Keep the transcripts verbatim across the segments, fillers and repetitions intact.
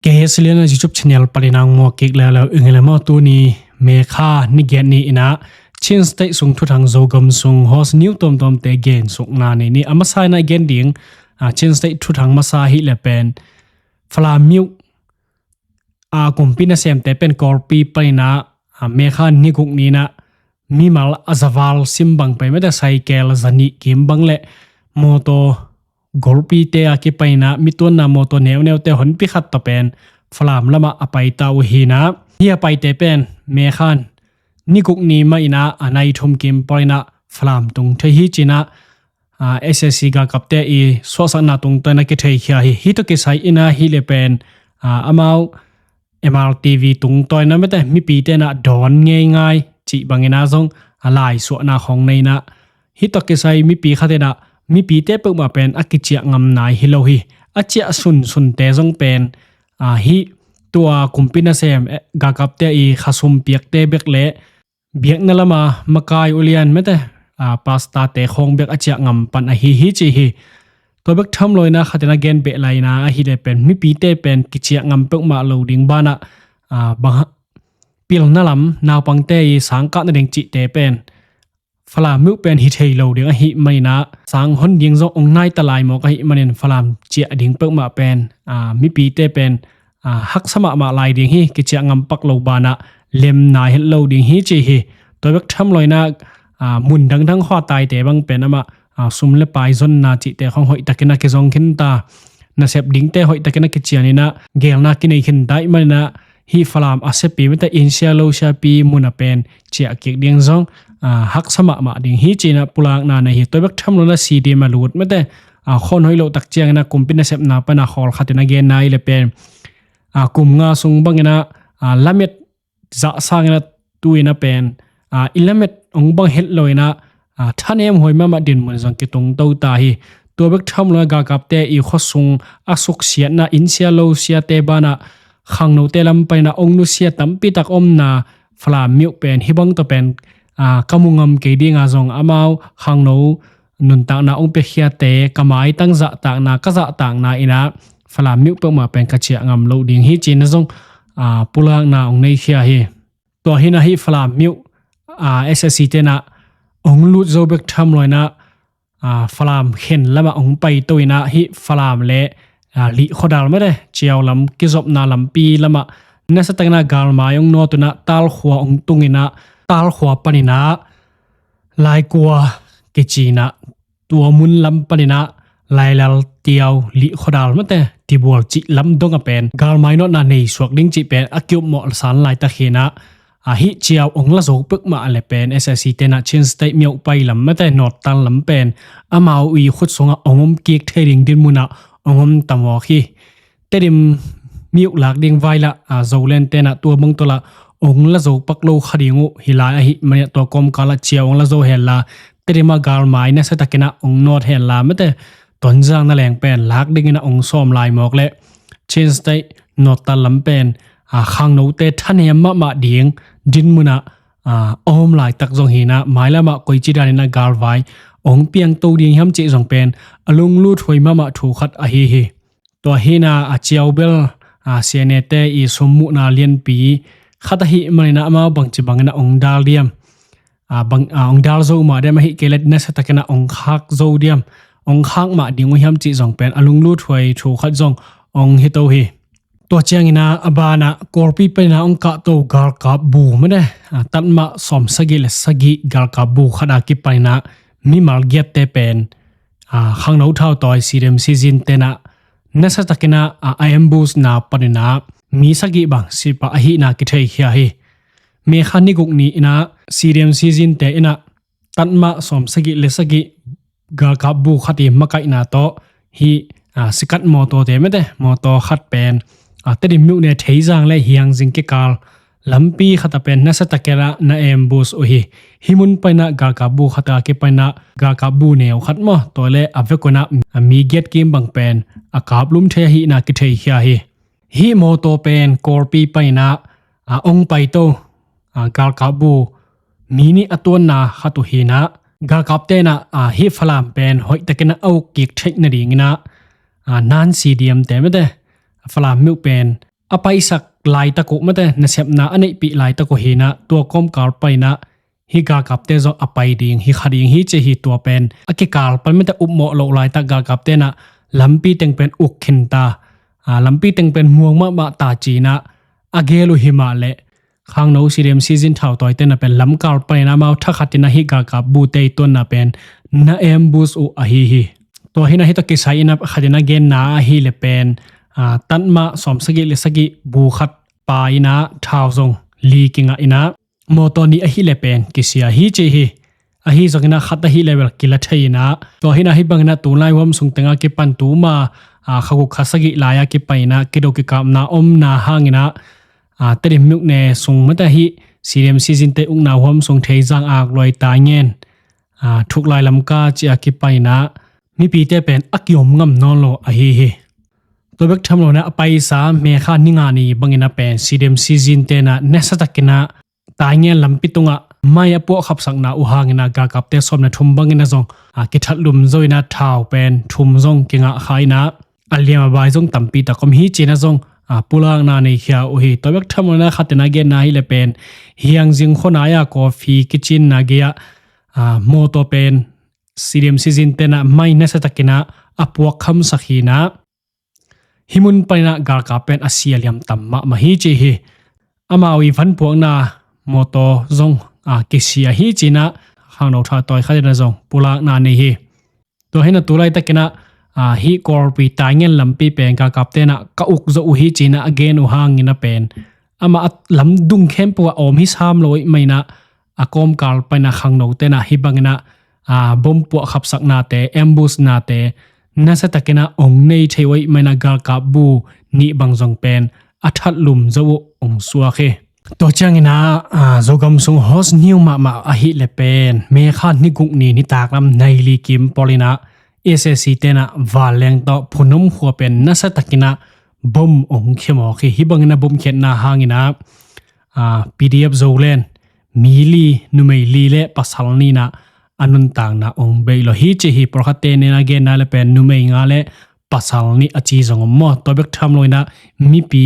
Kei hi Silian a YouTube channel panin ang muak kik leuleu ing hi le maw. Tuni May kha ni giat ni inah Chin State sung thuthang Zogam sung host new tuamtuamte gen sukna nei ni. A masa inah gen ding, a, Chin State thuthang masa hi le pen Falam myo a kumpi nasemte pen Kawlpi paninah, a, May kha ni guk ni inah mimal a za val sim bang pai mete, cycle za nih kim bang le mawtaw golpite a kipaninah mituanna mawtaw neuneute honpi khat tawh pen Falam lamah a paita uh hinah, hi a paite pen May kha ni guk ni mah inah a nai thum kim pawl inah Falam tung thei hi cinah, a, S A C galkapte i suahsakna tungtawn a kitheikhia hi. Hi tawh kisai inah hi le pen, a, amau M R T V tungtawn a mete mipite inah dawn ngeingai cih bangin ah zong a laisuahna khong nei inah, hi tawh kisai mipi khat inah mipite peuhmah pen a kiciah ngam nai hi lo hi. A ciah sunsunte zong pen, a, hi tua kumpi nasem, eh, galkapte i khasum piakte bek le biakna lama makai ulian mete, a, pastorte khong bek a ciah ngam pan ahi hi ci hi. Tua bek tham lo inah khat inah gen beh lai inah ahi le pen mipite pen kiciah ngam peuhmah lo ding banah, a, bang pilna lam naupangte i sangkah nading cihte pen Falam myo pen hi thei lo ding ahih maninah sang hon ding zong ong naita lai mawk ahih manin Falam ciah ding peuhmah pen, a, mipite pen, a, haksa mahmah lai ding hi. Kiciah ngam pak lo banah lem nai het lo ding hi ci hi. Tua bek tham lo inah, a, mun dangdang khua taite bang pen amah, a, sum le pai zonna cihte khong hoihtakin a kizong khin ta, nasep dingte hoihtakin a kician inah gelna kinei khin ta ahih maninah hi Falam a siapi mete inn sia lo siapi mun a pen ciah kik ding zong, a, haksa mahmah ding hi cinah pulakna nei hi. Tua bek tham lo inah C D M a lut mete, a, khon hoih loh tak ciang inah kumpi nasepna pana khawl khat inah gen nai le pen, a, kum nga sung bang inah, a, lamet zah sang inah tu inah pen, a, i lamet ong bang het lo inah, a, thanem huai mahmah dinmun zong kitung to ta hi. Tua bek tham lo inah galkapte i khuasung a suksiatna inn sia lo siate banah khangnote lam paninah ong nusia tampi tak omna Falam myo pen hi bang tawh pen, a, ka mu ngam kei dinga zong amau khangno nuntakna ong piakhiate ka maitang zahtakna, ka zahtakna inah Falam myo peuhmah pen ka ciah ngam lo ding hi cinah zong, a, pulakna ong neikhia hi. Tua hinah hi Falam myo, a, S A C tenah ong lut zo bek tham lo inah, a, Falam khen lamah ong paito inah hi Falam le, a, Lihkhuadal mete Ciau lam kizopna lampi lamah nasiatakinah galmai ong nawt unah Talkhua ong tung inah Talkhua paninah Laikua kicinah tua mun lam paninah Lailal, Tiau, Lihkhuadal mete Tibual cih lam dong a pen galmai nawtna nei suak ding cih pen a kiup mawh san laitak hinah, a, hi Ciau ong la zo peuhmah le pen S A C tenah Chin State myo pai lam mete Northern lam pen amau i khut sungah ong om kik thei ding dinmunah ong om ta mawk hi. Tedim myo lak ding vai lah, a, Zoland tenah tua bang tawh lah ong la zo pak lo kha ding uh hi lai ahih maninah tua kawmkalah Ciau ong la zo henla Tedim ah galmai nasiatakinah ong nawt henla mete Tonzang naleng pen lak dingin ah ong sawm lai mawk le Chin State Northern lam pen, a, khangnote thanem mahmah ding dinmunah, a, a om laitak zong hinah mailamah koici daninah galvai ong piangto ding hiam cih zong pen a lunglut huai mahmah thu khat ahi hi. Tua hinah a Ciau bel, a, C N A te i summuhna lianpi khat ahih maninah amau bangci banginah ong dal diam, a, bang, a, ong dal zo mah diam ahih kei leh nasiatakinah ong khak zo diam, ong khak mah ding uh hiam cih zong pen a lunglut huai thu khat zong ong hi to hi. Tua cianginah a banah Kawlpi paninah ong kahto galkap bu mete, a, tatmah sawm sagih le sagih galkap bu khat a kipaninah mimal giatte pen, a, khangno thautawi C D M Sizin tenah nasiatakinah, a, a ambush na paninah mi sagih bang sipa ahihna kitheikhia hi. May kha ni guk ni inah C D M Sizin te inah tatmah sawm sagih le sagih galkap bu khat i makaihna tawh hi, a, sikat mawtawte mete mawtaw khat pen, a, Tedim myo ne Theizang le Hiangzing kikal lampi khat a pen nasiatakinah na ambush uh hi. Hi mun paninah galkap bu khat a kipaninah galkap bu neu khat maw tua le a vek unah, a, mi giat kim bang pen a kaplum thei ahihna kitheikhia hi. Hi mawtaw pen Kawlpi paninah, a, ong paito, a, galkap bu mi nih a tuanna khat uh hinah galkap tenah, a, hi Falam pen hoihtakinah a uk kik theih nadinginah, a, nan C D M te mete Falam myo pen a paisak laitak uh mate, nasepna a neihpih laitak uh hinah, tua kawmkal paninah hih galkapte zong a pai ding hi kha ding hi ci hi. Tua pen a kikal pan mate upmawh loh laitak galkapte inah lampi teng pen uk khin ta, aa, lampi teng pen muang mahmah ta cinah a gel uh himah leh, khangno C D M Sizin thautawite inah pen lamkal paninah amau thakhatinah hih galkap bute i tuanna pen na ambush uh ahi hi. Tua hinah hih tawh kisai inah khatinah genna ahih leh pen, aa, tanmah sawmsagih le sagih bu khat pa inah thau zong li kingah inah mawtaw nih ahih leh pen kisia hi ci hi. Ahi zonginah khat ahih leh bel kila thei inah, tua hinah hih banginah tulai huam sung tengah kipan tuma, aa, kha guk kha sagih lai-a kipan inah kido kikapna omna hanginah, aa, Tedim myone sung mate hih C D M Sizinte ukna huam sung Theizang, Akloi, Taingen, aa, Thuklai, Lamka ci-a kipan inah mipite pen a kiom ngam nawn lo ahi hi. Tua bek tham lo inah a paisa Mekha ni nga ni banginah pen C D M Sizinte inah nasiatakinah Taingen lampi tungah mai a puahkhapsakna uh hanginah galkapte sawm le thum banginah zong, aa, kithatlum zo inah thau pen thum zong kingah kha inah a liam a bai zong tampi tak om hi cinah zong, aa, pulakna nei khia uh hi. Tua bek tham lo inah khatinah genna ahih leh pen Hiangzing khuanai-a coffee kicinna gei-ah, aa, mawtaw pen C D M Sizinte inah mai nasiatakinah a puakkhamsak hinah, hih mun paninah galkap pen a si a liam tam mahmah hi ci hi. Amau i vanpuakna mawtaw zong, aa, kisia hi cinah khangno thautawi khatinah zong pulakna nei hi. Tua hinah tulaitakinah, aa, hih Kawlpi Taingen lampi pen galkapte inah ka uk zo uh hi cinah a gen uh hanginah pen amah a lamdung khempeuh ah awm hi sam lo ih mah inah a kawmkal paninah khangnote inah hih banginah, aa, bom puahkhapsaknate, ambushnate nasiatakinah ong nei thei uh ih mah inah galkap bu nih bang zong pen a thatlum zo uh ong suak hi. Tua cianginah, aa, Zogam sung hot news mahmah ahih leh pen Mekha ni guk ni nitaklam nai li kim pawl inah S A C te inah vanleng tawh Phunom khua pen nasiatakinah bom ong khia mawk hi. Hih banginah bom khiatna hanginah, aa, P D F Zoland mi li, numei li le pasal nih inah a nuntakna ong beih lawh hi ci hi. Pawlkhatte inah genna leh pen numei nga le pasal nih a ci zong om maw. Tua bek tham lo inah mipi,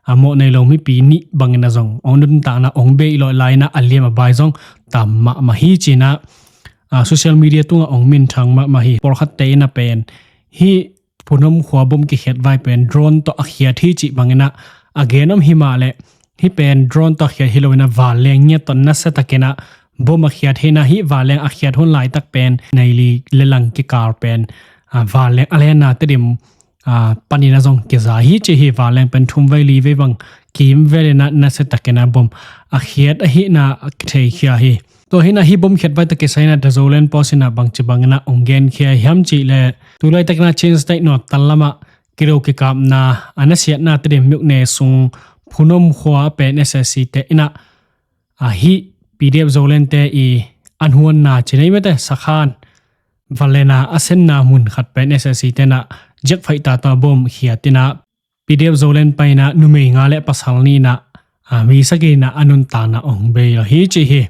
a mawh nei lo mipi nih banginah zong ong nuntakna ong beih lawh lai inah a liam a bai zong tam mahmah hi cinah, aa, social media tungah ong minthang mahmah hi. Pawlkhatte inah pen hih Phunom khua bom kikhiat vai pen drone tawh a khiat hi cih banginah a gen om himah leh, hih pen drone tawh a khiat hi lo inah vanleng ngiat tawh nasiatakinah bom a khiat hi inah hih vanleng a khiat hun laitak pen nai li le lang kikal pen, aa, vanleng a lenna Tedim, aa, paninah zong kiza hi ci hi. Vanleng pen thum vei li vei bang kimvel inah nasiatakinah bom a khiat ahihna a theikhia hi. Tua hinah hih bom khiat vai tawh kisai inah The Zoland Post inah bangci banginah ong genkhia hiam cih leh, tulaitakinah Chin State Northern lamah kido kikapna a nasiatna Tedim myone sung Phunom khua pen S A C te inah, aa, hih P D F Zolandte i an huanna ci nei mate sakhan vanleng a senna mun khat pen S A C te inah jet fighter tawh bom khiat inah P D F Zoland paninah numei nga le pasal nih inah, aa, mi sagih inah a nuntakna ong beih lawh hi ci hi.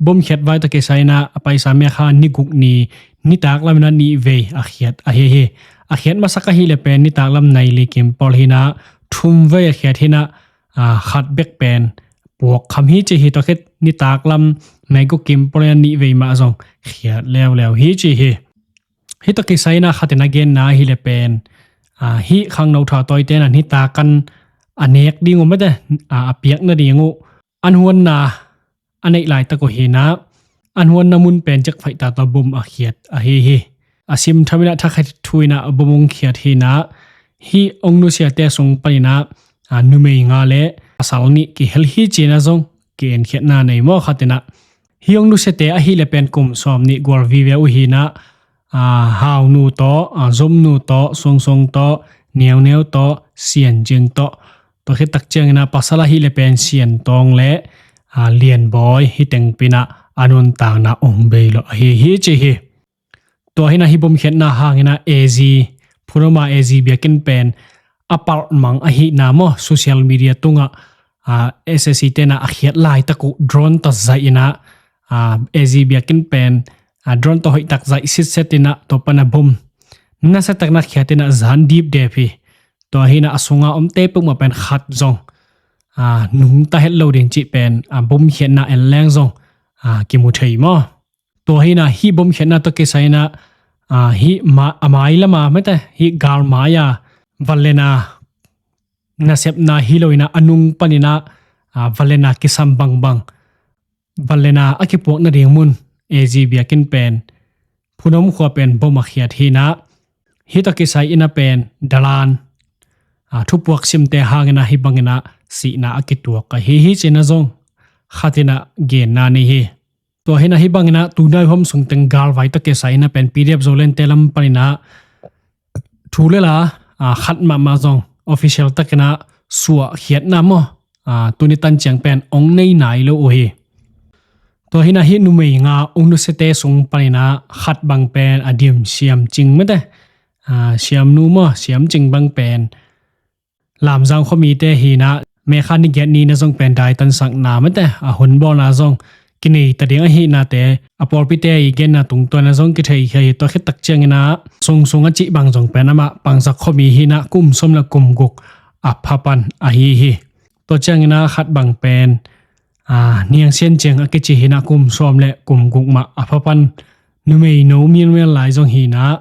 Bom khiat vai tawh kisai inah a paisa Mekha ni guk ni nitaklam inah nih vei a khiat ahi hi. A khiat masak ahih leh pen nitaklam nai li kim pawl hinah thum vei a khiat hinah, aa, khat bek pen puakkham hi ci hi. Tua khit nitaklam nai guk kim pawl inah nih vei mah zong khiat leuleu hi ci hi. Hih tawh kisai inah khatinah genna ahih leh pen, aa, hih khangno thautawite inah nitak an a nek ding uh mate, aa, a piak nading uh an huanna a neih laitak uh hinah, an huanna mun pen jet fighter tawh bom a khiat ahi hi. A simtham inah thakhat thu inah bom ong khiat hinah, hih ong nusiate sung paninah, aa, numei nga le pasal nih kihel hi cinah zong kienkhiatna nei maw khatinah. Hih ong nusiate ahih leh pen kum sawm nih gual vive uh hinah, aa, Haunu tawh, aa, Zomnu tawh, Sungsung tawh, Neuneu tawh, Sianjing tawh, tua khit tak cianginah pasal ahih leh pen Siantawng le, aa, Lianbawi hih teng pinah a nuntakna ong beih lawh ahi hi ci hi. Tua hinah hih bom khiatna hanginah A G, Phunom a A G biakinn pen a palh mang ahihna maw, social media tungah, aa, S A C te inah a khiat laitak uh drone tawh zaih inah, aa, A G biakinn pen, aa, drone tawh hoihtak zaih sitset inah tua panah bom nasiatakinah khiat inah zan dipdep hi. Tua hi-in ah a sunga omte peuhmah pen khat zong a nungta het lo ding cih pen a bomkhiatna en leng zong a kimu thei maw. Tua hi-in ah hih bomkhiatna tawh kisai-in ah a hih ma-, a mai lama mete hih gal mai-a vanlena nasepna hi lo-in ah a nung panin ah a vanlena kisam bangbang vanlena a kipuak nading mun A G biakinn pen Phunom khua pen bom a khiat hi-in ah hih tawh kisai-in ah pen dalan a thupuak simte hangin ah hih bangin ah sihna a kituak ahi hi ci-in ah zong khat in ah genna nei hi. Tua hi-in ah hih bangin ah tunai hom sungteng galvai tawh kisai-in ah pen P D F Zolandte lam panin ah thu le la a khat mahmah zong official takin ah suahkhiatna maw a tuni tan ciang pen ong nei nai lo uh hi. Tua hi-in ah hih numei nga ong nusiate sung panin ah khat bang pen a dim Siam Cing mete a Siamnu maw Siam Cing bang pen Lamzang khuamite hi-in ah May kha ni giat ni-in ah zong pen daitansakna mete a honbawlna zong kinei ta ding ahi-in ah te a pawlpite i genna tungtawn ah zong kitheikhia hi. Tua khit tak ciangin ah Sungsung a cih bang zong pen amah Pangzak khuami hi-in ah kum sawm le kum guk a pha pan ahi hi. Tua ciangin ah khat bang pen a Niang Sian Ciang a kici hi-in ah kum sawm le kum guk mah a pha pan numei no mialmial lai zong hi-in ah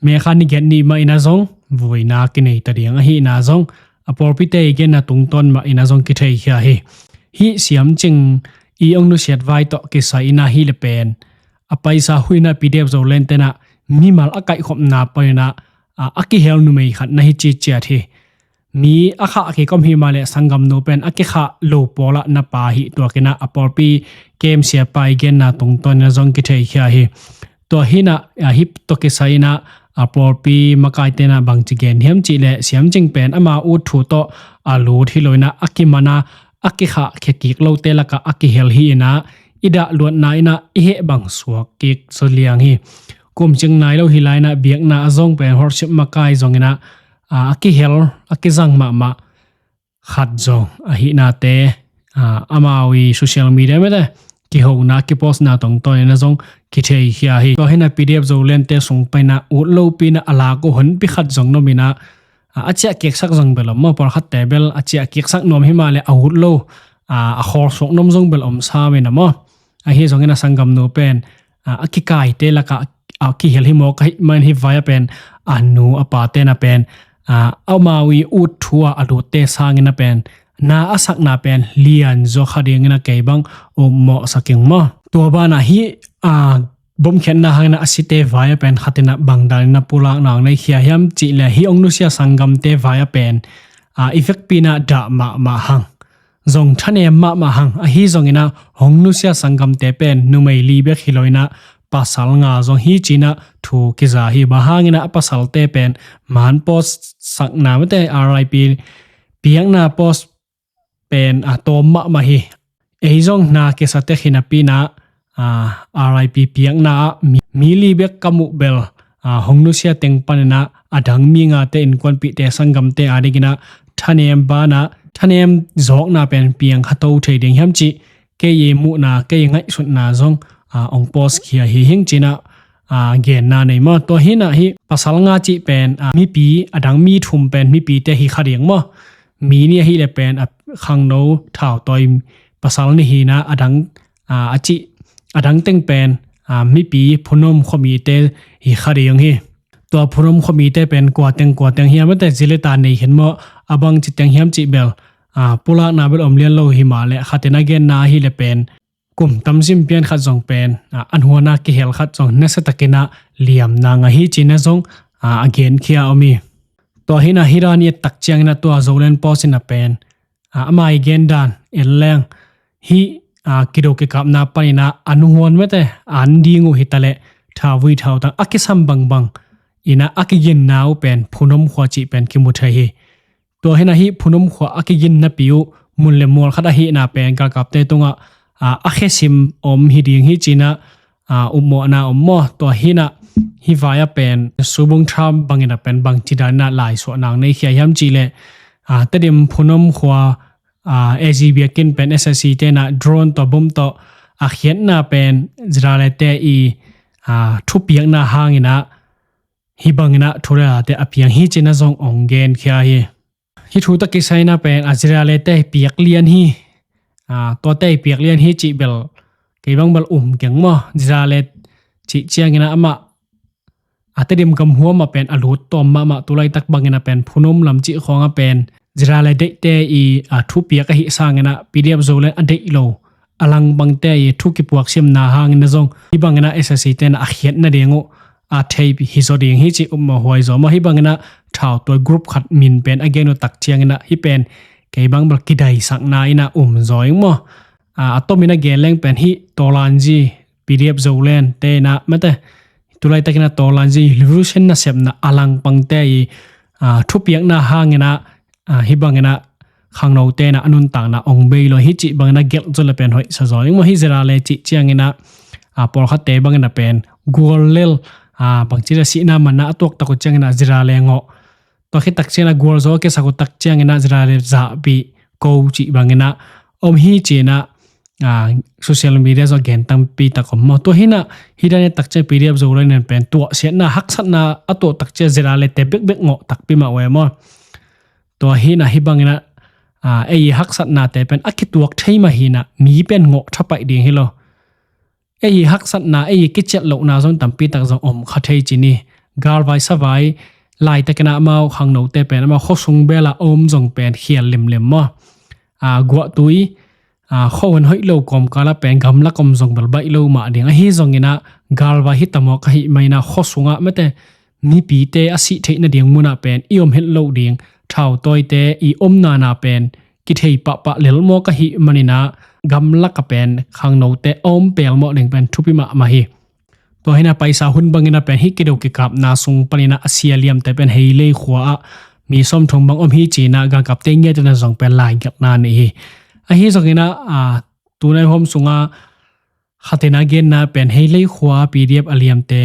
May kha ni giat ni mah in ah zong vuina kinei ta ding ahi-in ah zong a pawlpite i genna tungtawn mah in ah zong kitheikhia hi. Hih Siam Cing i ong nusiat vai tawh kisai-in ah hih le pen a paisa hui-in ah P D F Zolandte in ah mimal a kaihkhopna panin ah a, a kihel numei khat na hi ciciat hi. Mi a khah kikom hi mah leh sanggamnu pen a kikhah lo pawlah na pa hi tuakin ah a pawlpi kem siapa i genna tungtawn in ah zong kitheikhia hi. Tua hi-in ah a hih tawh kisai-in ah a pawlpi makaite in ah bangci gen hiam cih leh Siam Cing pen ama ut thu tawh a lut hi lo-in ah a kiman a a kikhahkhia kik lote lakah a kihel hi-in ah i dah luatna in ah i heh bang suak kik zaw liang hi. Kum cing nai lo hi lai-in ah biakna a zong pen horship makai zongin ah a, a kihel a kizang mahmah khat zong ahi-in ah te a, amau i social media mete kihona kipostna tungtawn in ah zong kitheikhia hi. Tua hi-in ah P D F Zolandte sung panin ah ut lopi-in ah a lak uh honpi khat zong na om in ah a, a ciah kiksak zong bel om maw, pawlkhatte bel a ciah kiksak nuam hi mah leh a ut lo a, a khawl suak nuam zong bel om sam in ah maw. Ahi zongin ah sanggamnu pen a, a kikaite lakah a kihel hi mawk ahih manin hih vai-ah pen a nu a pate in ah pen a, amau i ut thu-a a lutte sangin ah pen na a sakna pen lian zaw kha dingin ah kei bang upmawhsak ing maw. Tua banah hih a, bomkhiatna hangin ah a site vai-ah pen khat in ah bang danin ah pulakna ong neikhia hiam cih leh hih ong nusia sanggamte vai-ah pen a, i vekpi-in ah dah mahmah hang zong thanem mahmah hang. Ahi zongin ah hong nusia sanggamte pen numei li bek hi lo-in ah pasal nga zong hi ci-in ah thu kiza hi. Bang hangin ah a pasalte pen man post sakna mete R I P piakna post pen a tawm mahmah hi. Ei zong na kisa tek hi napi-in ah a, R I P piakna ah mi, mi li bek ka muh bel a, hong nusia teng panin ah a dang mi ngate, innkuanpihte, sanggamte a dingin ah thanem banah thanem zawkna pen piang kha to thei ding hiam cih kei i muhna kei i ngaihsutna zong a, ong post khia hi ing ci-in ah a, genna nei maw. Tua hi-in ah hih pasal nga cih pen a, mipi a dang mi thum pen mipite hi kha ding maw. Mi nih ahih leh pen a, khangno thautawi pasal nih hi-in ah a dang a, a cih a dang teng pen a, mipi Phunom khuamite hi kha ding hi. Tua Phunom khuamite pen kua teng kua teng hiam mete zileta nei khin maw, a bangci teng hiam cih bel a, pulakna bel om lian lo hi mah leh khat in a genna ahih leh pen kum tamzin pian khat zong pen a, an huan a kihel khat zong nasia takin ah liamna ngah hi ci-in ah zong a, a genkhia om hi. Tua hi-in ah hih dan i et tak ciangin ah tua Zoland Post in ah pen a, ama i gen dan en leng hih a, kido kikapna panin ah a nunghuan mete an ding uh hi ta leh thavui thautang a kisam bangbang in ah a kiginna uh pen Phunom khua cih pen kimu thei hi. Tua hi-in ah hih Phunom khua a kiginnapi uh mun le mual khat ahihna pen galkapte tungah a, a khesim om hi ding hi ci-in ah a, upmawhna om maw. Tua hi-in ah hih vai-ah pen Subung Trump bangin ah pen bangci danin ah laisuahna ong neikhia hiam cih leh a, Tedim Phunom khua a, A G biakinn pen S S C te in ah drone tawh bom tawh a khiatna pen Israel-te i a, thupiakna hangin ah Hih bangin ah thu le late a piang hi ci-in ah zong ong genkhia hi. Hih thu tawh kisai-in ah pen a zirale te piak lian hi. Tua te piak lian hi cih bel kei bang bel um keng maw. Zirale cih ciangin ah amah a Tedim gam huam ah pen a lut tawm mahmah, tu laitak bangin ah pen phunom lam cih khawng ah pen zirale deihte i thupiak ahih sangin ah P D F Zoland a deih lo a langpangte i thu kipuak simna hangin ah zong hih bangin ah S A C te in ah a khiat nading uh a thei hi zaw ding hi cih um mawh huai zaw maw. Hih bangin ah thautawi group khat min pen a gen uh tak ciangin ah hih pen kei bang bel kidaisakna in ah um zaw ing maw. A tomin a gen leng pen hih Tawlanzi, P D F Zoland te in ah mate, tu laitakin ah Tawlanzi revolution nasepna a langpangte i thupiakna hangin ah hih bangin ah khangnote in ah a nuntakna ong bei lo hi cih bangin ah gelh zaw le pen hoih sa zaw ing maw. Hih zirale cih ciangin ah pawlkhatte bangin ah pen gual lel, bangci le sihna manna a tuak tak uh ciangin ah zirale ngawh, tua khit tak ciangin ah gualzo a kisak uh tak ciangin ah zirale zahpih ko cih bangin ah om hi ci-in ah social media zaw gen tampi tak om maw. Tua hi-in ah hih dan i tak ciang P D F Zoland in pen tuahsiatna haksatna a tuah tak ciang ziralete bekbek ngawh takpi mah uh e maw. Tua hi-in ah hih bangin ah ei i haksatnate pen a kituak thei mah hi-in ah mi pen ngawh thapaih ding hi lo. Ei i haksatna, ei i kiciat lohna zong tampi tak zong om kha thei ci ni. Galvai savai laitakin ah amau khangnote pen amau khuasung bel ah a om zong pen khial limlim maw. Guahtui, khuahun hoih lo kawmkal ah pen gamlak om zong bel baih lo mah ding. Ahi zongin ah galvai hi ta mawk ahih manin ah khuasung ah mate mipite a sih theih nading mun ah pen i om het loh ding, thautawite i omna na pen kithei pahpah lel mawk ahih manin ah gamlak ah pen khangnote a om pelmawh ding pen thupi mahmah hi. Tua hi-in ah paisa hun bangin ah pen hih kido kikapna sung panin ah a sia liamte pen Heilei khua ah mi sawmthum bang om hi ci-in ah galkapte ngiat in ah zong pen laigelhna nei hi. Ahi zongin ah tunai hawm sungah khatin a genna pen Heilei khua P D F a liamte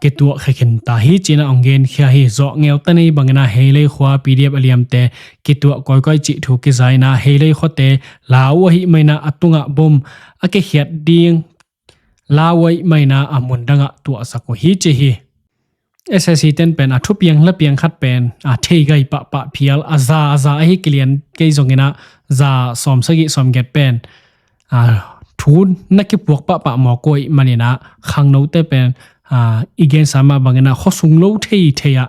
kituah khia khin ta hi ci-in ah ong genkhia hi. Zawh ngeu ta nei bangin ah Heilei khua P D F a liamte kituah kawikawi cih thu kiza in ah Heilei khuate lau uh ahih manin ah a tungah bom a kikhiat ding lau uh ahih manin ah a mun dangah tuahsak uh hi ci hi. S A C ten pen a thupiang lapiang khat pen a thei gai pahpah phial a za a za ahi kilian kei zongin ah za sawm sagih sawm giat pen thu na kipuak pahpah mawk uh ahih manin ah khangnote pen i gensa mah bangin ah khuasung lo thei thei ah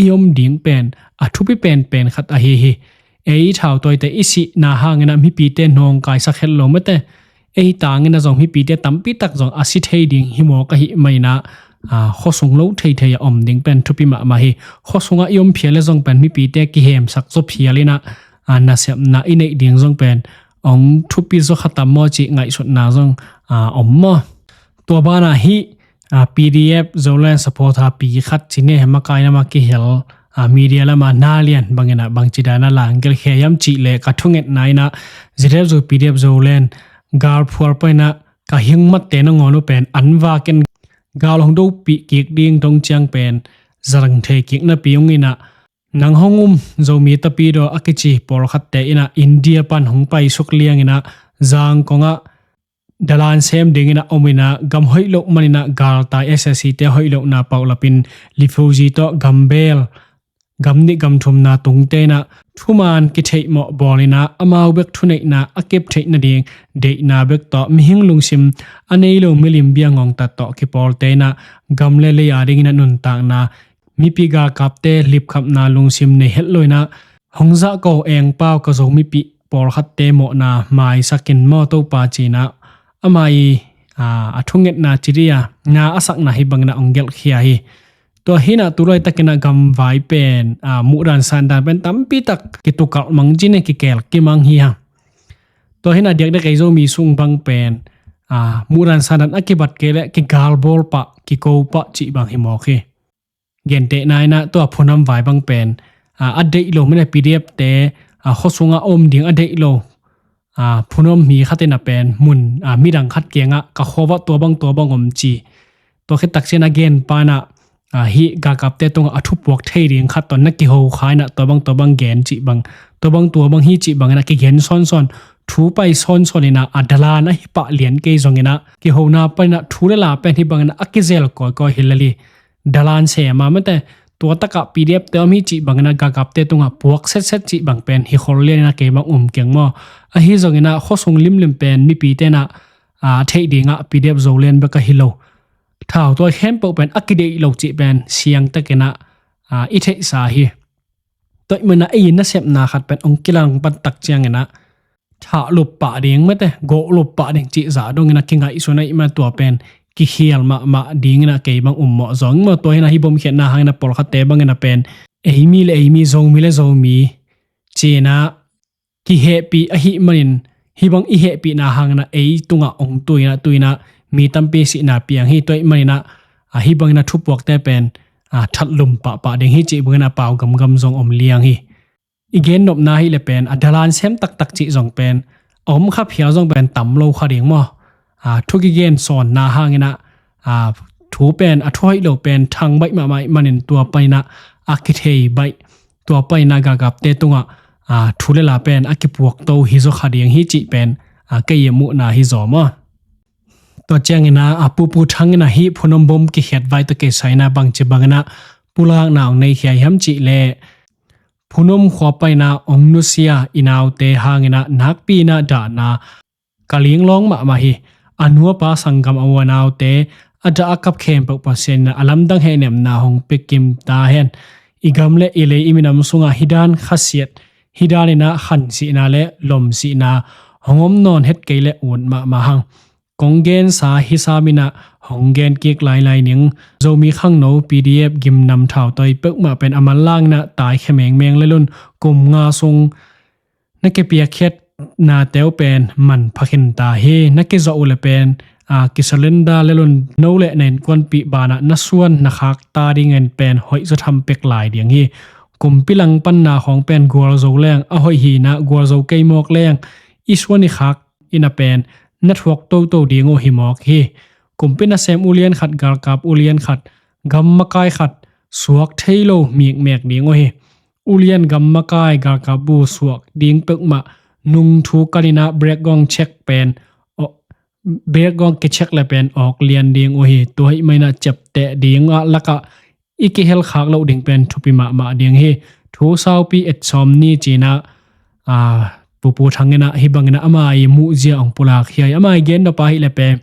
i om ding pen a thupi penpen khat ahi hi. Ei thautawite i sihna hangin ah mipite nawngkaisak het lo mate, ei tangin ah zong mipite tampi tak zong a si thei ding hi mawk ahih manin ah khuasung lo thei thei ah om ding pen thupi mahmah hi. Khuasungah i om phial le zong pen mipite kihemsak zaw phial in ah nasepna i neih ding zong pen ong thupi zaw kha tam maw cih ngaihsutna zong om maw. Tua banah hih P D F Zoland supporter pi khat ci ni, makaina mah kihel media lamah na lian bangin ah bangci dan a langgelh khia hiam cih leh ka thungetna in ah Z F Zo P D F Zoland galphual panin ah ka hingmatte nangawn uh pen an vak in gal hong dopih kik ding dong ciang pen zang thei kik napi hong in ah nang hong um Zomi Tapidaw a kici pawlkhatte in ah India pan hong paisuk liangin ah Zangkong ah dalan sem dingin ah om in ah gam hoih loh manin ah galtai S A C te hoih lohna paulapin refugee tawh gambel gam nih gam thumna tungte in ah thuman kitheihmawh bawl in ah amau bek thuneihna a kep theih nading deihna bek tawh mihing lungsim a nei lo milim bia ngongtat tawh kipawlte in ah gam le lei a dingin ah nuntakna mipi galkapte lipkhapna lungsim nei het lo in ah hong zahko engpau ka Zo mipi pawlkhatte mawhna maisak in maw Topa ci-in ah ama i a thungetna ci dih a na a sakna hih bangin ah ong gelhkhia hi. Tua hi-in ah tu laitakin ah gamvai pen muhdan sandan pen tampi tak kitukalh mang cin e, kikel kimang hi hang. Tua hi-in ah diakdiak ei Zomi sung bang pen muhdan sandan a kibat kei leh kigalbawl pah kiko pah cih bang hi mawk hi. Gentehna in ah tua phunam vai bang pen a deih lo mine P D F te khuasungah om ding a deih lo phunam mi khat in ah pen mun midang khat kiangah ka khuavah tua bang tua bang om ci. Tua khit tak ciang a genpa in ah hih galkapte tungah a thupuak thei ding khat tawh na kiho kha in ah tua bang tua bang gen cih bang, tua bang tua bang hi cih bangin ah kigen sawnsawn, thu pai sawnsawn in ah a dalan ahi pah lian kei zongin ah kihona panin ah thu le la pen hih bangin ah a kizel kawikawi hi lel hi. dalan sem a mate, tua takah P D F te om hi cih bangin ah galkapte tungah puak setset cih bang pen hi khol lian in ah kei bang um keng maw. Ahi zongin ah khuasung limlim pen mipite in ah, a, theih dingah P D F Zoland bek ahi lo, thautawi khempeuh pen a kideih lo cih pen siangtakin ah, a, i theihsa hi. Tua ahih manin ah ei nasepna khat pen hong kilangpan tak ciangin ah thah lup pah ding mate, gawh lup pah ding cih zah dongin ah kingaihsun ahih manin tua pen kikhial mahmah dingin ah kei bang um mawh zawng maw. Tua hi in ah hih bomkhiatna hangin ah pawlkhatte bangin ah pen eimi le eimi, Zomi le Zomi ci-in ah kihehpih ahih manin, hih bang i hehpihna hangin ah ei tungah hong tu in ah, tu in ah mi tampi sihna piang hi. Tua ahih manin ah, a, hih bangin ah thupuakte pen, a, that lum pahpah ding hi cih bangin ah pau gamgam zong om liang hi. I gennopna ahih leh pen a dalan sem taktak cih zong pen a om kha phial zong pen tam lo kha ding maw. A, thu kigen sawnna hangin ah, a, thu pen, a thuhoih lo pen thang baih mahmah ahih manin tua panin ah a kithei baih, tua panin ah galkapte tungah, a, thu le la pen a kipuakto hi zaw kha ding hi cih pen, a, kei a muhna hi zaw maw. Tua ciangin ah, a, Pu Pu Thang in ah hih Phunom bom kikhiat vai tawh kisai in ah bangci bangin ah pulakna hong nei khia hiam cih leh, Phunom khua panin ah hong nusia i naute hangin ah nakpi in ah dahna ka linglawng mahmah hi. A nu a pa, sanggam, a u a naute a dah a kap khempeuh Pasian in ah a lamdang hehnemna hong pia kim ta hen. I gam le i lei, i minam sungah hih dan khasiat, hih dan in ah khansihna le lomsihna hong om nawn het kei leh ut mahmah hang. Kong gensa hih sam in ah hong gen kik lailai ning. Zomi khangno, P D F, gimnam, thautawi peuhmah pen a manlang in ah taikhia mengmeng lel un. Kum nga sung na kipiakkhiatnate uh pen manpha khin ta hi. Na kizawh uh leh pen, a, kisurrender lel un. No le na innkuanpih banah na suan na khak ta dingin pen hoih zaw tham pek lai ding hi. Kumpi langpanna khawng pen gualzo leng a hoih hi in ah, gualzo kei mawk leng i suan i khak in ah pen na thuak toto ding uh hi mawk hi. Kumpi nasem ulian khat, galkap ulian khat, gam makai khat suak thei lo mikmek ding uh hi. Ulian, gam makai, galkap bu suak ding peuhmah nungthu kan in ah brake gong check pen, aw, brake gong kicheck leh pen awk lian ding uh hi. Tua ahih manin ah ciapteh dingah lakah i kihel khak loh ding pen thupi mahmah ding hi. Thu saupi et sawm ni ci-in ah, a, Pu Pu Thang in ah hih bangin ah ama i muhzia hong pulak khia hi. Ama i gennop ahih leh pen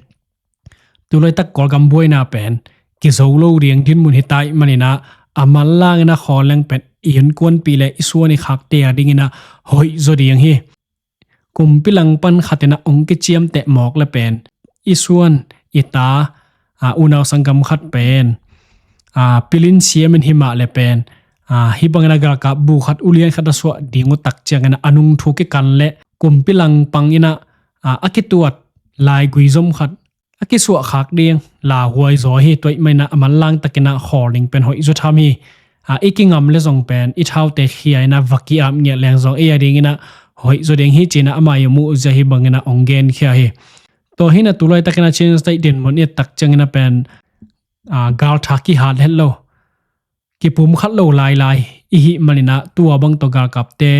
tu laitak Kawlgam buaina pen kizo lo ding dinmun hi ta ahih manin ah a manlang in ah khawl leng pen i innkuanpih le i suan i khakte a dingin ah hoih zaw ding hi. Kumpi langpan khat in ah hong kiciamteh mawk leh pen i suan i ta, a, unau sanggam khat pen, a, pilin siamin hi mah leh pen, a, hih bangin ah galkap bu khat, ulian khat a suah ding uh tak ciangin ah a nungthu kikan leh kumpi langpang in ah, a, a kituat laigui zom khat a kisuah khak ding lauhuai zaw hi. Tua ahih manin ah a manlang takin ah khawl ding pen hoih zaw tham hi. A, i kingam leh zong pen i thaute khia in ah va ki-ap ngiat leng zong ei a dingin ah hoih zaw ding hi ci-in ah ama i muhzia hih bangin ah hong gen khia hi. Tua hi in ah tu laitakin ah Chin State dinmun i et tak ciangin ah pen, a, galtha kihat het lo, kipumkhat lo lailai i hih manin ah tua bang tawh galkapte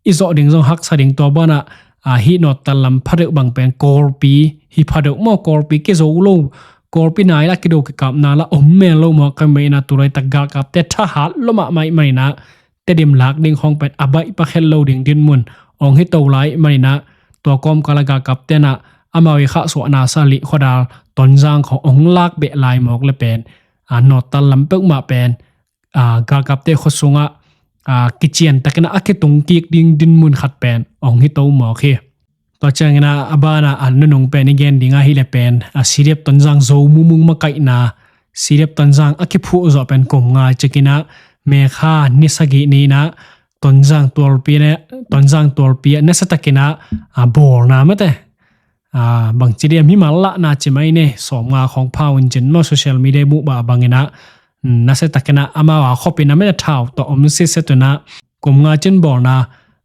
i zawh ding zong haksa ding. Tua banah, a, hih nawttal lam phadeuh bang pen Kawlpi hi phadeuh maw, Kawlpi kizo lo, Kawlpi nai lah kido kikapna lah om mel lo maw. Ka mei in ah tu laitak galkapte thahat lua mahmah ahih manin ah Tedim lak ding khawng pen a baih pakhet lo ding dinmun hong hi to lai ahih manin ah tua kawmkal ah galkapte in ah amau i khahsuahna sa lih khuadal Tonzang khawng hong lak beh lai mawk leh pen, a, nawttal lam peuhmah pen, a, galkapte khua sungah, a, kician takin ah a kitung kik ding dinmun khat pen hong hi to mawk hi. Tua ciangin ah a banah a nunung pen i gen ding ahih leh pen, a, C D F Tonzang Zo Mumung makaihna, C D F Tonzang a kiphuh zawh pen kum nga cikin ah May kha ni sagih ni in ah Tonzang tualpi le, Tonzang tualpi ah nasiatakin ah, a, bawlna mate, a, bangci diam, mimal lahna ci mai ni, sawmnga khawng pha un cin maw, social media i muh bah bangin ah, mm, nasiatakin ah amau a khop in ah mate thau tawh om sitset un ah kum nga cin bawlna,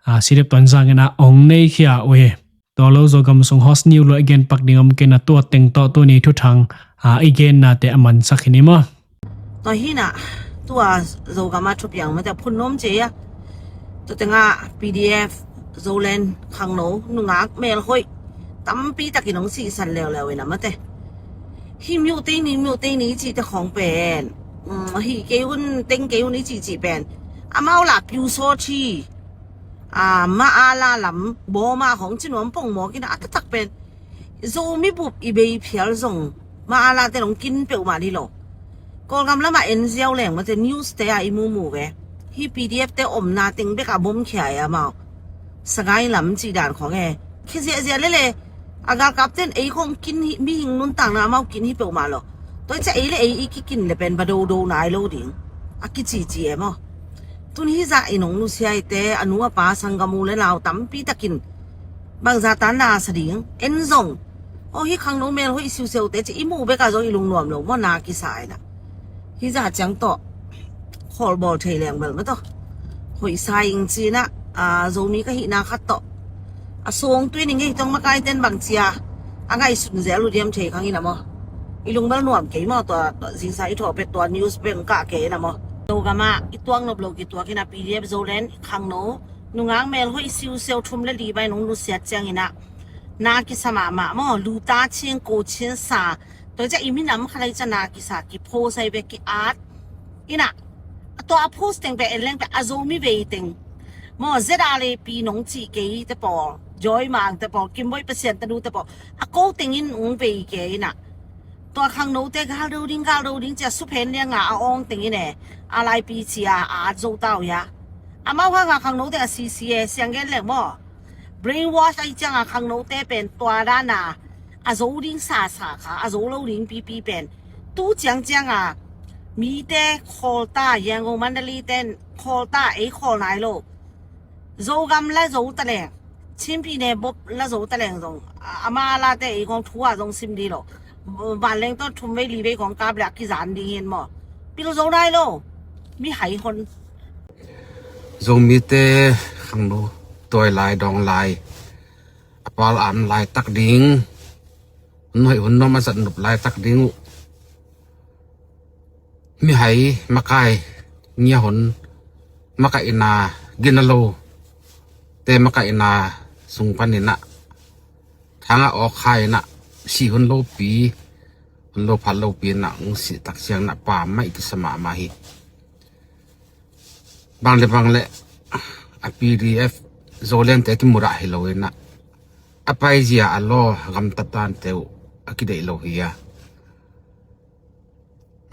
a, C D F Tonzang in ah hong nei khia uh hi. Tua lo Zogam sung hot news lo i gen pak ding om kei in ah tua teng tawh tuni thuthang, a, i gennate a mansak hi ni maw. Tua hi in ah tua Zogam ah thupiang mate Phunom ci a, tua tengah P D F Zoland khangno nungak melhoih tampi takin hong sihsan leuleu in ah mate. Hih mute ni, mute ni cihte khawng pen um, hih kei un, teng kei un i cihcih pen amau lah piu sawt hi. Ah, Maala lam Bawma khong ci nuam pong mawk in a taktak pen Zomi bup i bei phial zong Maala te nong kin peuhmah ni lo. Kawlgam lamah en ziau leng mate news te a i mumu ve. Hih P D F te omna teng bek a bom khia e amau. Sagai lam cih dan khong e. Khi ziahziah lele a galkap ten ei khong kin hi, mihing nuntakna amau kin hi peuhmah lo. Tua i cia ei le ei i kikin le pen ba dodo nai lo ding a kicici e maw? Tun hi zah i nong nusia i te a nu a pa sanggam u le nau tampi takin bangza ta na sa ding en zong. Aw, hi khangno mel hoih siusiau te ci i mu bek a zong i lungnuam lo maw, na kisa ai na. Hi zah ciang tawh khawl bawl thei leng bel ma tawh hoih sa ing ci na. A, Zomi ka hihna khat tawh a sawng tui ning ei tong makai ten bang cia a ngaihsun zel uh diam thei khang in a maw? I lung bel nuam kei maw tua, tua zingsa i thawh pet tua news beng kah kei in a maw? Zogam ah i tuak nop lo kituak in a P D F Zoland khangno nungak mel hoih siusiau thum le li bai nong nusiat ciang in a na kisa mahmah maw? Luta chin ko chin sa. Tua cia i minam khalai cia na kisa ki post ai bek ki at in a. Tua a post teng pe en leng pe a Zomi vei teng maw, Z R A P nong cih kei te pawl, Joy Mang te pawl, Kimboi Pasian tanu te pawl a ko tengin ung vei kei in a. Tua khangno te galdo ding, galdo ding cia suphen liang a a awng tengin e, a laipi cia a at zo tau ia. Amau hanga khangno te a sisi e, siang gen leng maw? Brainwash ai cianga khangno te pen tua dana a zo ding sasa kha, a zo lo ding pipi pen tu ciang cianga mite khawl ta, Yangon Mandalay ten khawl ta, ei khawl nai lo. Zogam la zo ta leng, Chinpi ne bop la zo ta leng zong a, ama la te ei kong thu a zong sim di lo. Vanleng to thum vei li vei kong kap le a kizan ding hin maw? Pil zo nai lo. Mi hai hon. Zomite khangno tuai lai dawng lai a pal am lai tak ding, hun hoih hun nuam a zat nup lai tak ding uh. Mihai makai ngia hun makaihna gina lo te makaihna sung paninah thangah awk khainah sih hun lopi, hun lo phat lopi inah ung sih tak siangnah pa maih kisa mahmah hi. Bang le bang le a P D F Zoland te kimurah hi lo inah a paizia a law gamtat dante uh a kideih lo hi a.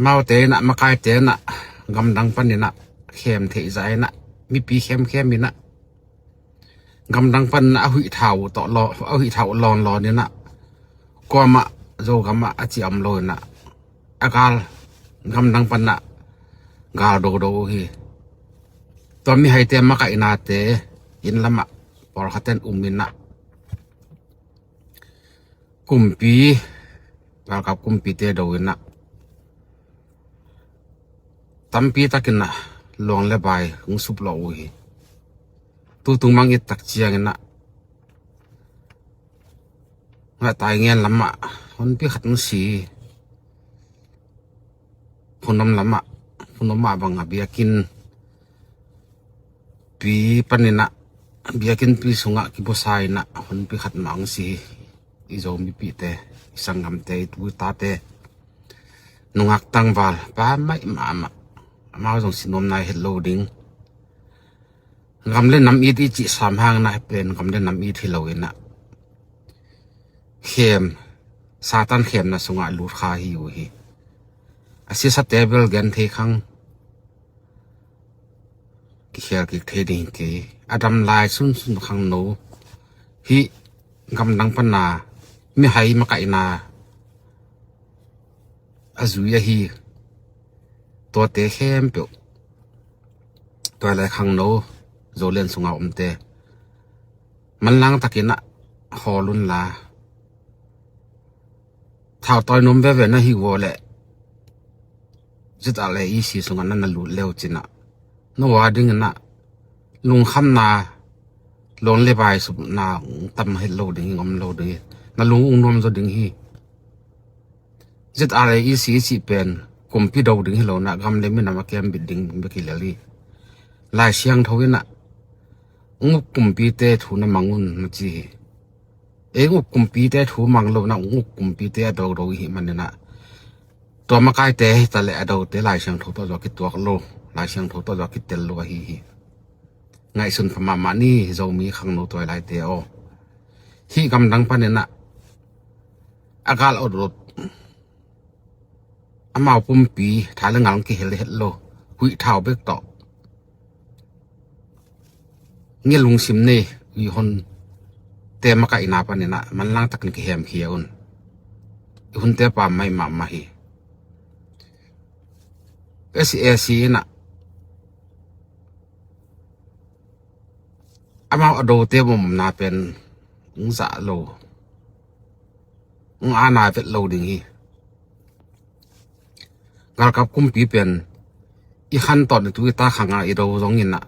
Maute inah makaite inah gamdang paninah khem theih zah inah mipi khemkhem inah gamdang paninah a huih thau uh tawh law, a huih thau uh lawnlawn inah kuamah Zogamah a ci om lo inah a gal gamdang paninah gal dodo uh hi. Tua mihaite makaihnate inn lamah pawlkhaten um inah kumpi, galkap kumpite do inah tampi takinah luang le bai hong suplawh uh hi. Tutung mang it tak cianginah ngahtai ngen lamah honpi khat hong si. Phunom lamah, phunom ah bang a biakinn pi paninah biakinn pi sungah kibusa inah honpi khat mah hong si hi. I Zo mipihte, i sanggamte, i tu i tate nungak tangval pa maih mahmah. Amau zong sinuam nai het lo ding. Gam le nam it i cih sam hang inah pen gam le nam it hi lo inah khem, Satan khemna sungah lut kha hi uh hi. A siasate bel gen thei khang kikhel kik thei ding kei. A dam lai sunsun khangno hih gamdang pana mihai makaihna a zui ahi. Tuate khempeuh tuai lai khangno Zoland sunga omte manlang takinah hawl unla. Thau tawi nuam veve na hi uh aw leh Z R A E C sungah na na lut leu cinah na ua dinginah lungkhamna, luang le bai supna tam het lo ding hi, ngam lo ding hi. Na lung ung nuam zaw ding hi. Z R A E C i cih pen kumpi do ding hi lo inah gam le minam a kem bit ding bek hi lel hi. Lai Siangtho inah ung uk kumpite thu na mang un na ci hi. Ei ung uk kumpite thu mang lo inah ung uk kumpite a do do hi maninah Tua makaite hi taleh a dote Lai Siangtho tawh zaw kituak lo, Lai Siangtho tawh zaw kitel lo ahi hi. Ngaihsun pha mahmah ni Zomi khangno tuailaite aw. Hih gamdang paninah a gal otot, amau pumpi tha le ngal kihel het lo, huih thau bek tawh nge lungsim nei i hunte makaihna paninah manlang takin kihemkhia un. I hunte pam mai mahmah hi. SAC inah amau a dote mawmawmna pen ung zah lo, ung ana vet lo ding hi. Galkap kumpi pen i khan tawh ni tu i ta khanga i do zongin ah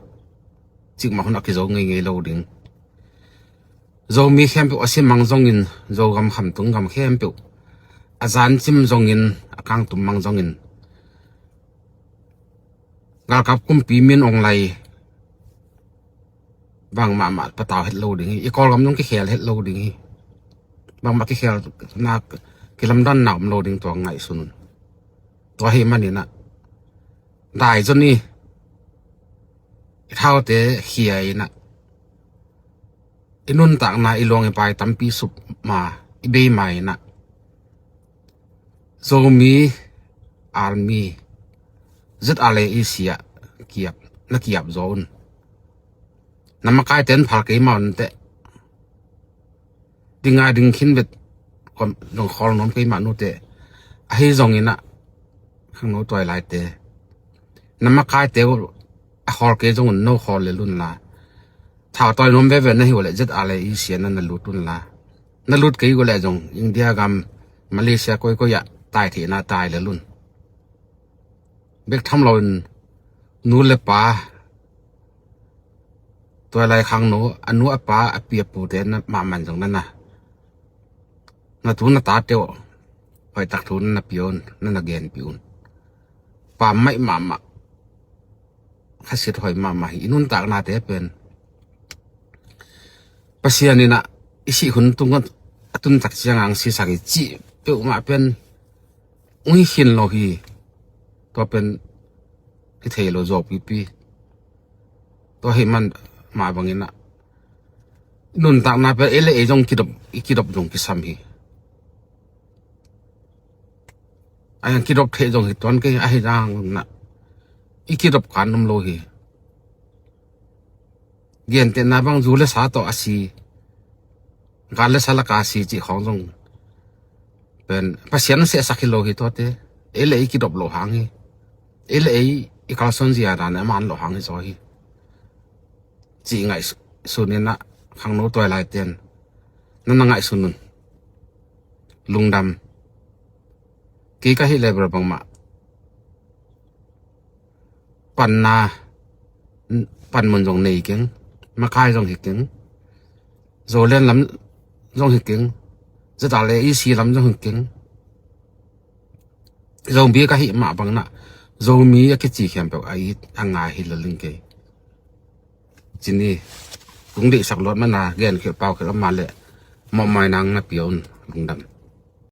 cikmah hun a kizo ngeingei lo ding. Zomi khempeuh a simang zongin, Zogam khamtung gam khempeuh a zancim zongin, a kangtum mang zongin galkap kumpi min ong lai bangmah mah patau het lo ding hi. I Kawlgam zong kikhel het lo ding hi. Bangmah kikhel nak kilamdanna om lo ding tua ngaihsun un. Tua hi maninah dai zon i i thaute khia inah i nuntakna i luang i pai tampi sup ma i bei ma inah Zomi Army ZRA i siah kiap na kiap zaw un. Na makaite in phal kei ma un teh. Dinga ding khin vet zong khawl nuam kei mah nute. Ahi zonginah khangno tuailaite na makaite uh a khawl kei zong un no khawl lel unla. Thau tawi nuam veve na hi uh leh ZRA i siah na na lut unla. Na lut kei uh leh zong India gam Malaysia koikoi ah tai theihna tai lel un. Bek tham loin nu le pa tuailai khangno a nu a pa a pi a pute na mahmah zong na na na tu na tate uh hoih tak thu na na pia un, na na genpih un. Pammaih mahmah, khasit hoih mahmah hi. I nuntaknate pen Pasian inah i sih hun tungah a tuntak ciangah ang sisak hi cih peuhmah pen ung hi khin lo hi. Tua pen kithei lo zawpipi. Tua hi man mah banginah nuntakna pen ei le ei zong kidop, i kidop zong kisam hi. A yang kidop thei zong hi tuan kei ahi zang na i kidop kan um lo hi. Gentehna bang zu le sa tawh a si, gal le sa laka a si cih khawng zong pen Pasian sehsak hi lo hi tuate. Ei le ei kidop lo hang hi. Ei le ei i kalsuan zia dan a man lo hang hi zaw hi. Cih ngaihsun inah khangno tuailai ten na na ngaihsun un. Lungdam. Kei ka hih le ber bangmah panna panmun zong nei keng, makai zong hi keng, Zoland lam zong hi keng, ZRA EC lam zong hi keng. Zomi ka hih mah banginah Zomi a kici khempeuh a it a ngai hi lo ling kei. Cini kung deihsak luat mana gen khel pau khel ama le mawhmai nang na pia un. Lungdam.